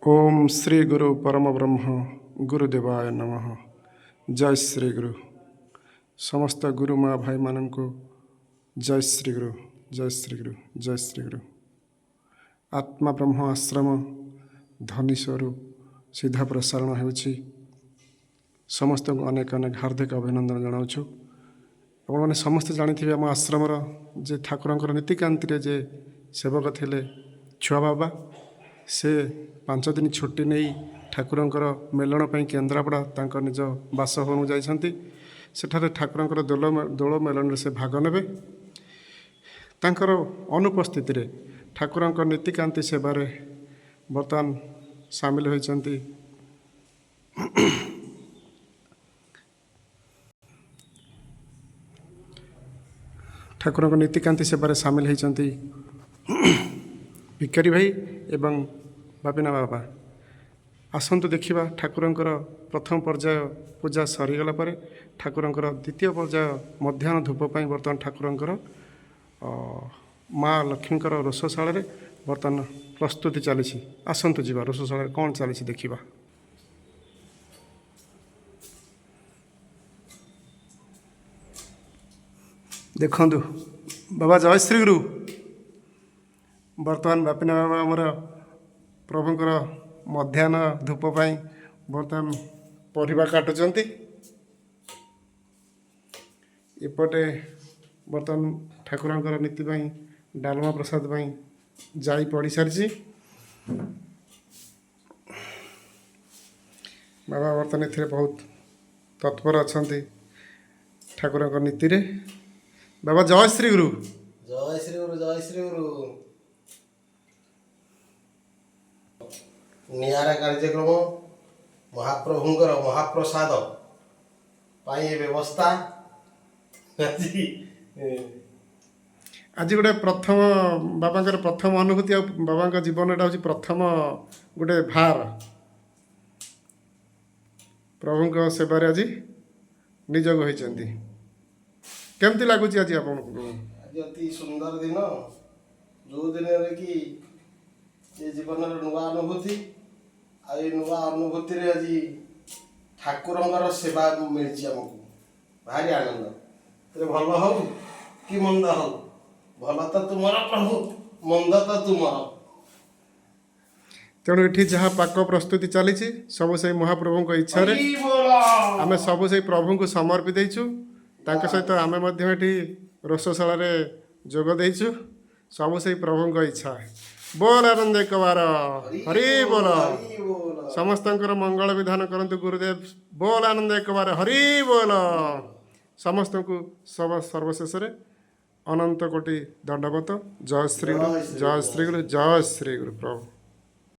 ଓମ୍ ଶ୍ରୀ ଗୁରୁ ପରମ ବ୍ରହ୍ମ ଗୁରୁଦେବାୟ ନମଃ। ଜୟ ଶ୍ରୀ ଗୁରୁ। ସମସ୍ତ ଗୁରୁ ମା ଭାଇମାନଙ୍କୁ ଜୟ ଶ୍ରୀ ଗୁରୁ, ଜୟ ଶ୍ରୀ ଗୁରୁ, ଜୟ ଶ୍ରୀ ଗୁରୁ। ଆତ୍ମା ବ୍ରହ୍ମ ଆଶ୍ରମ ଧନେଶ୍ୱରରୁ ସିଧା ପ୍ରସାରଣ ହେଉଛି। ସମସ୍ତଙ୍କୁ ଅନେକ ଅନେକ ହାର୍ଦ୍ଦିକ ଅଭିନନ୍ଦନ ଜଣାଉଛୁ। ଆପଣମାନେ ସମସ୍ତେ ଜାଣିଥିବେ, ଆମ ଆଶ୍ରମର ଯେ ଠାକୁରଙ୍କର ନୀତିକାନ୍ତିରେ ଯେ ସେବକ ଥିଲେ ଛୁଆ ବାବା, ସେ 5 ଦିନ ଛୁଟି ନେଇ ଠାକୁରଙ୍କର ମେଲଣ ପାଇଁ କେନ୍ଦ୍ରାପଡ଼ା ତାଙ୍କ ନିଜ ବାସଭବନକୁ ଯାଇଛନ୍ତି। ସେଠାରେ ଠାକୁରଙ୍କର ଦୋଳ ମେଲଣରେ ସେ ଭାଗ ନେବେ। ତାଙ୍କର ଅନୁପସ୍ଥିତିରେ ଠାକୁରଙ୍କ ନୀତିକାନ୍ତି ସେବାରେ ବର୍ତ୍ତମାନ ସାମିଲ ହୋଇଛନ୍ତି, ଠାକୁରଙ୍କ ନୀତିକାନ୍ତି ସେବାରେ ସାମିଲ ହୋଇଛନ୍ତି ଭିକାରୀ ଭାଇ ଏବଂ ବାପିନା ବାବା। ଆସନ୍ତୁ ଦେଖିବା, ଠାକୁରଙ୍କର ପ୍ରଥମ ପର୍ଯ୍ୟାୟ ପୂଜା ସରିଗଲା ପରେ ଠାକୁରଙ୍କର ଦ୍ୱିତୀୟ ପର୍ଯ୍ୟାୟ ମଧ୍ୟାହ୍ନ ଧୂପ ପାଇଁ ବର୍ତ୍ତମାନ ଠାକୁରଙ୍କର ମା ଲକ୍ଷ୍ମୀଙ୍କର ରୋଷଶାଳାରେ ବର୍ତ୍ତମାନ ପ୍ରସ୍ତୁତି ଚାଲିଛି। ଆସନ୍ତୁ ଯିବା, ରୋଷଶାଳାରେ କ'ଣ ଚାଲିଛି ଦେଖିବା। ଦେଖନ୍ତୁ ବାବା, ଜୟ ଶ୍ରୀ ଗୁରୁ। ବର୍ତ୍ତମାନ ବାପିନା ବାବା ଆମର ପ୍ରଭୁଙ୍କର ମଧ୍ୟାହ୍ନ ଧୂପ ପାଇଁ ବର୍ତ୍ତମାନ ପରିବା କାଟୁଛନ୍ତି। ଏପଟେ ବର୍ତ୍ତମାନ ଠାକୁରଙ୍କର ନୀତି ପାଇଁ ଡାଲମା ପ୍ରସାଦ ପାଇଁ ଯାଇ ପଡ଼ିସାରିଛି। ବାବା ବର୍ତ୍ତମାନ ଏଥିରେ ବହୁତ ତତ୍ପର ଅଛନ୍ତି ଠାକୁରଙ୍କ ନୀତିରେ। ବାବା, ଜୟ ଶ୍ରୀ ଗୁରୁ। ଜୟ ଶ୍ରୀ ଗୁରୁ, ଜୟ ଶ୍ରୀ ଗୁରୁ। ନିଆରା କାର୍ଯ୍ୟକ୍ରମ, ମହାପ୍ରଭୁଙ୍କର ମହାପ୍ରସାଦ ପାଇଁ ଏ ବ୍ୟବସ୍ଥା ଆଜି ଆଜି ଗୋଟେ ପ୍ରଥମ, ବାବାଙ୍କର ପ୍ରଥମ ଅନୁଭୂତି ଆଉ ବାବାଙ୍କ ଜୀବନଟା ହେଉଛି ପ୍ରଥମ ଗୋଟେ ଭାର। ପ୍ରଭୁଙ୍କ ସେବାରେ ଆଜି ନିଯୋଗ ହୋଇଛନ୍ତି। କେମିତି ଲାଗୁଛି ଆଜି ଆପଣଙ୍କୁ? ଆଜି ଅତି ସୁନ୍ଦର ଦିନ, ଯେଉଁ ଦିନରେ କି ଏ ଜୀବନର ନୂଆ ଅନୁଭୂତି, ଆଉ ଏ ନୂଆ ଅନୁଭୂତିରେ ଆଜି ଠାକୁରଙ୍କର ସେବା ମିଳିଛି ଆମକୁ। ଭାରି ଆନନ୍ଦ। ତେବେ ଭଲ ହଉ କି ମନ୍ଦ ହଉ, ଭଲ ତ ତୁମର ପ୍ରଭୁ, ମନ୍ଦ ତ ତୁମର। ତେଣୁ ଏଠି ଯାହା ପାକ ପ୍ରସ୍ତୁତି ଚାଲିଛି, ସବୁ ସେଇ ମହାପ୍ରଭୁଙ୍କ ଇଚ୍ଛାରେ। ହରି ବୋଲ। ଆମେ ସବୁ ସେଇ ପ୍ରଭୁଙ୍କୁ ସମର୍ପି ଦେଇଛୁ। ତାଙ୍କ ସହିତ ଆମେ ମଧ୍ୟ ଏଠି ରୋଷଶାଳାରେ ଯୋଗ ଦେଇଛୁ। ସବୁ ସେଇ ପ୍ରଭୁଙ୍କ ଇଚ୍ଛା। ବୋଲ ଆନନ୍ଦ ଏକବାର ହରି ବୋଲ। ହରି ବୋଲ। ସମସ୍ତଙ୍କର ମଙ୍ଗଳ ବିଧାନ କରନ୍ତୁ ଗୁରୁଦେବ। ବୋଲ ଆନନ୍ଦ ଏକବାର ହରି ବୋଲ। ସମସ୍ତଙ୍କୁ ସର୍ବଶେଷରେ ଅନନ୍ତ କୋଟି ଦଣ୍ଡବତ। ଜୟ ଶ୍ରୀ ଗୁରୁ, ଜୟ ଶ୍ରୀ ଗୁରୁ, ଜୟ ଶ୍ରୀ ଗୁରୁ ପ୍ରଭୁ।